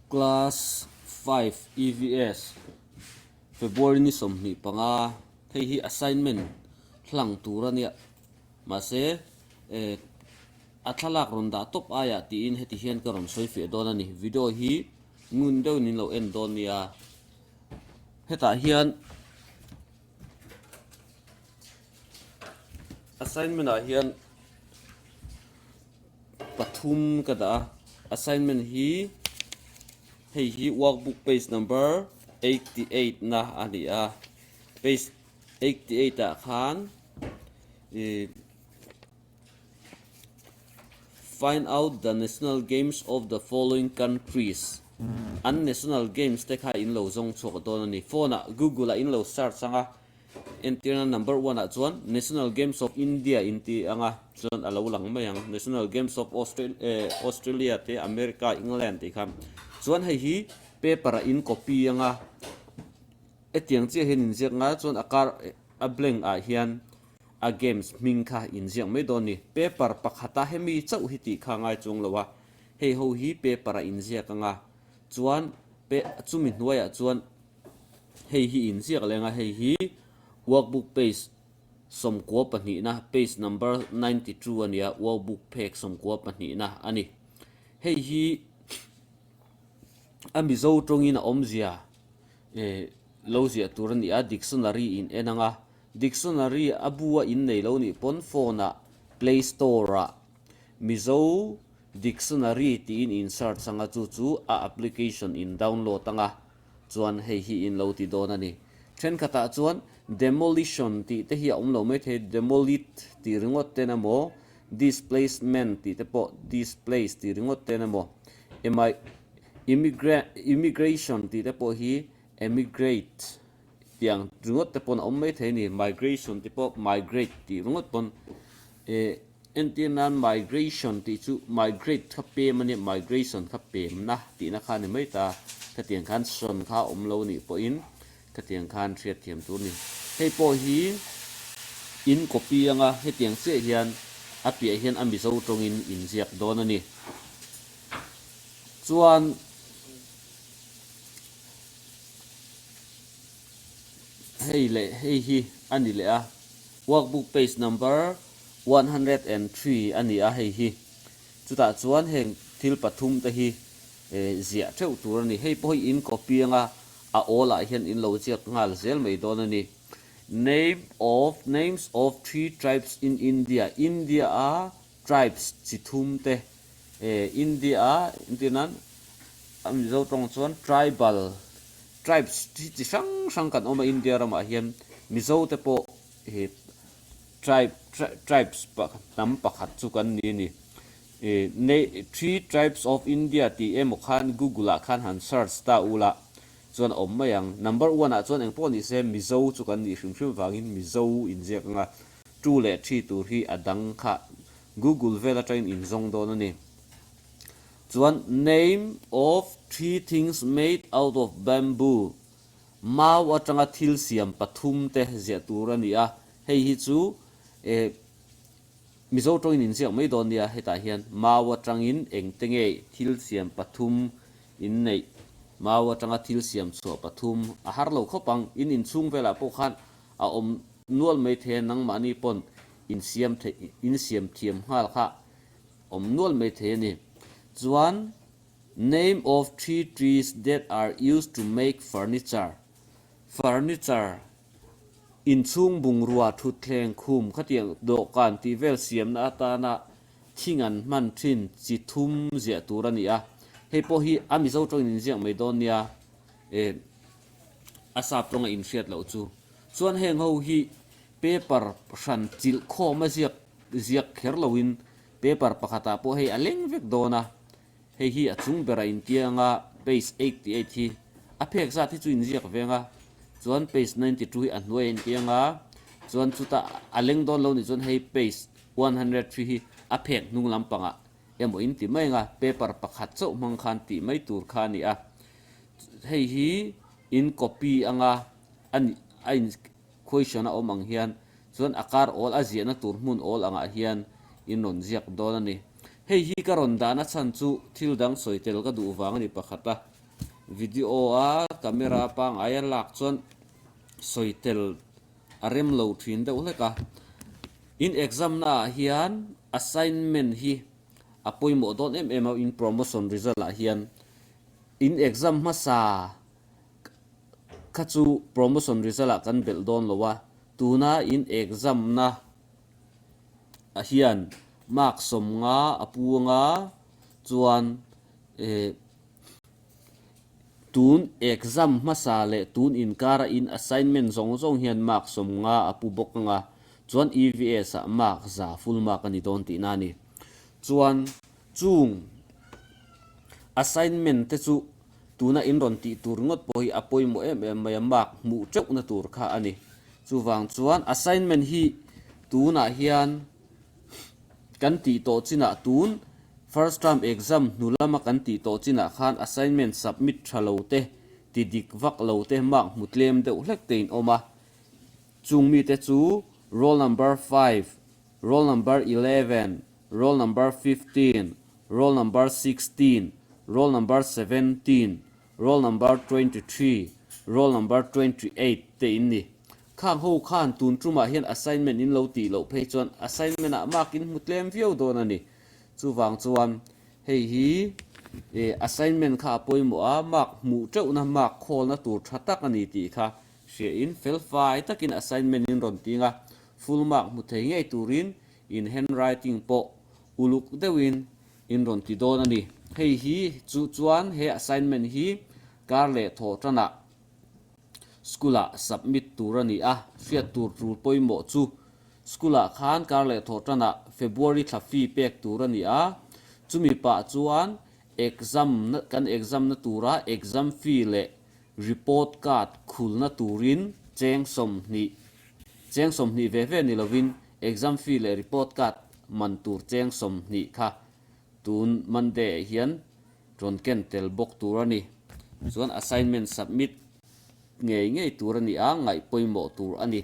Class 5 EVS February ni 25 hei hi assignment hlang tur a nia mahse eh a thlalak rawn dah tawp aiah tiin heti hian ka rawn sawi fiah dawn a ni video hi ngun deuhin in lo en dawn nia hetah hian assignment ah hian pathum ka dah a assignment hi hei hi workbook page number 88 na a ni a page 88 ah khan ih find out the national games of the following countries an national games te kha in lo zawng chhuak dawn a ni phone ah google ah in lo search ang a. Entirna number one ah chuan National Games of India in ti ang a, chuan a lo lang mai ang. National Games of Australia te America, England tih kha. Chuan hei hi paper ah in copy ang a, hetiang chiah hian in ziak ang a, chuan a kar a blank ah hian a games hming kha in ziak mai dawn a ni. Paper pakhata hemi chauh hi tih kha a ngai chuang lo a, hei ho hi paper ah in ziak ang a, chuan chumi hnuaiah chuan Hei hi inziak leng a, hei hi workbook page 92 na, page number 92 a nia, workbook phek 92 na a ni. Hei hi a Mizo tawngin a awmzia eh lo ziah tur a ni a, dictionary in en ang a, dictionary a bu a in nei lo nih pawn phone ah play store ah Mizo dictionary tiin in search ang a, chu chu a application in download ang a. Chuan hei hi in lo ti dawn a ni. Thenkhatah chuan demolition tih te hi a awm lo mai thei, demolit tih ringawt ten emaw, displacement tih te pawh displace tih ringawt ten emaw, immigration tih te pawh hi emigrate tih ang ringawt te pawn a awm mai thei a ni. Migration tih pawh migrate tih ringawt pawn eh. Entir nan migration tih chu migrate kha pem a nia, migration kha pemna tihna kha a ni mai ta. Khatiang khan sawn kha a awm lo nih pawhin khatiang khan hriatthiam tur a ni. Hei pawh hi in copy anga hetiang chiah hian a piah hian a Mizo tawngin inziak dawn a ni. Chuan. Hei leh hei hi a ni leh a, workbook page number 103 a ni a hei hi. Chutah chuan heng thil pathum te hi ziah theuh tur a ni. Hei pawh hi in copy anga a awl ah hian in lo ziak nghal zel mai dawn a ni. Name of Names of three tribes in India India a tribes chi thum te India a entir nan a Mizo tawng chuan tribal Tribes hi chi hrang hrang kan awm a India ramah hian Mizo te pawh he tribe tribes hnam pakhat chu kan ni a ni. Ih three tribes of India tih emaw khan Google ah khan han search ta ula chuan a awm mai ang. Number one ah chuan engpawh ni se Mizo chu kan nih hrim hrim vangin Mizo inziak anga two leh three tur hi a dang kha Google vel atangin inzawng dawn a ni. Chuan name of three things made out of bamboo, mau atanga thil siam pathum te ziah tur a ni a, hei hi chu eh Mizo tawngin in ziak mai dawn nia, hetah hian mau atangin engte nge thil siam pathum in neih, mau atanga thil siam chhuah pathum a har lo khawp ang, in inchhung velah pawh khan a awm nual mai thei a, nangmahni pawn in siam theih in siam thiam nghal kha awm nual mai thei a ni. Chuan Name of three trees that are used to make furniture, furniture, inchhung bungrua, thutthleng, khum, khatiang dawhkan tih vel siamna atana thing an hman thin chi thum ziah tur a ni a. Hei pawh hi a Mizo tawngin inziak mai dawn nia, eh a sap tawnga inhriat loh chu. Chuan heng ho hi paper hran chilh khawm a ziak Ziak kher loin paper pakhatah pawh hei a leng vek dawn a, hei hi a chung berah intiang a, page 88 hi a phek zat hi chu inziak veng a, chuan page 92 hi a hnuaiah intiang a, chuan chutah a leng dawn lo nih chuan hei page 103 hi a phek hnung lampangah emaw in ti mai ang a, paper pakhat chauh hmang khan tih mai tur kha a ni a, hei hi in copy anga a nih a in. Question a awm ang hian chuan a kar awl a ziahna tur hmun awl angah hian in rawn ziak dawn a ni. Hei hi ka rawn dahna chhan chu thil dang sawi tel ka duh vang a ni pakhat a. Video a camera pangngai a lak chuan sawi tel a rem lo thin deuh hlek a. In exam na ah hian assignment hi a pawimawh dawn em em a in promotion result ah hian in exam hmasa kha chu promotion result ah kan belh dawn lo a, tuna in exam na hian mark 50 a pu anga chuan eh Tun exam hmasa leh tun inkara in assignment zawng zawng hian mark 50 a pu bawk anga, chuan EVS ah mark 100 full mark a ni dawn tihna a ni. Chuan chung assignment te chu tuna in rawn tih tur ngawt pawh hi a pawimawh em em mai a, mark hmuh teuhna tur kha a ni. Chuvang chuan assignment hi tunah hian Kan tih tawh chinah tun first term exam hnu lama kan tih tawh chinah khan assignment submit tha lo te, ti dik vak lo te, mark hmu tlem deuh hlek te in awm a. Chung mite chu roll number five, roll number 11, roll number 15, roll number 16, roll number 17, roll number 23, roll number 28 te in ni. Khang ho khan tun tumah hian assignment in lo tih loh phei chuan assignment ah mark in hmu tlem viau dawn a ni. Chuvang chuan hei hi assignment kha a pawimawh a, mark hmuh teuhna, mark khawlna tur tha tak a ni tih kha hria in felfai takin assignment in rawn ting a, full mark hmu thei ngei turin in handwriting pawh uluk deuhin in rawn ti dawn a ni. Hei hi chu chuan he assignment hi kar leh thawh tanah School ah submit tur a ni a, hriat tur tul pawimawh chu School ah khan kar leh thawh tanah February thla fee pek tur a ni a, chumi pah chuan exam na kan exam na tura exam fee leh report card khulna turin cheng 20, cheng 20 ve ve ni lovin exam fee leh report card man tur cheng 20 kha tun Monday ah hian rawn ken tel bawk tur a ni. Chuan assignment submit ngei ngei tur a ni a, ngaih pawimawh tur a ni.